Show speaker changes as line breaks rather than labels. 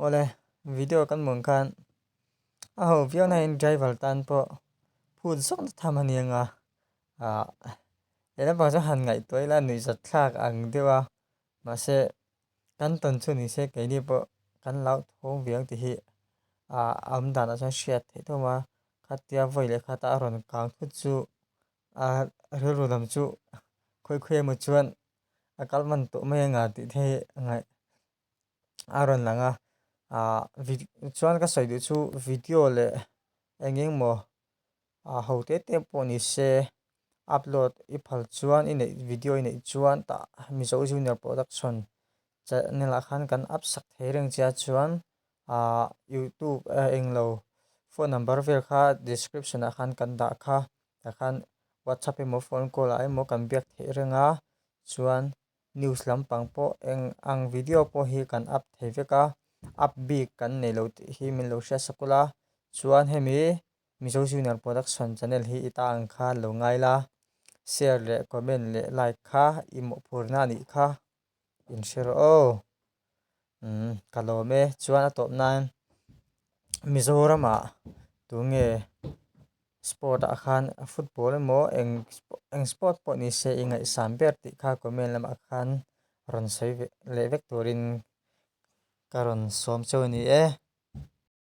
Awle video kan hmuh ang khan a ho viau na in driver tan pawh phut zawk na tham a ni ang a ah he lampang chu han ngaihtuah ila nuihzat thlak ang deuh a mahse kan tawn chu ni se keini pawh kan lau thawng ve ang tih hi ah a awm danah chuan hriat theih thawm a khatia vawi leh khata a rawn kang thut chu a rilru lam chu khawi khawi emaw chuan a kal hman tawh mai anga tih te hi a ngaih a rawn lang a ah chuan ka sawi duh chu video leh eng eng emaw ah ho te te pawh ni se upload i phal chuan i neih video i neih chuan tah Mizo Junior Production channel ah khan kan up sak thei reng che a chuan ah youtube englo phone number vel kha description ah khan kan dah kha tah khan whatsapp emaw phone call ah emaw kan biak theih reng a chuan news lampang pawh eng ang video pawh hi kan up thei vek a up bik kan nei lo tih hi min lo hriat sak ula chuan hemi Mizo Junior Production channel hi i ta ang khan lo ngai la share leh comment leh like kha i mawhphurna a nih kha in hre rawh aw umm ka lawm e chuan a tawp nan Mizoramah tunge sport ah khan football emaw eng eng sport pawh ni se i ngaihsan ber tih kha comment lamah khan rawn sawi leh vek turin ka rawn sawm cheu a ni e.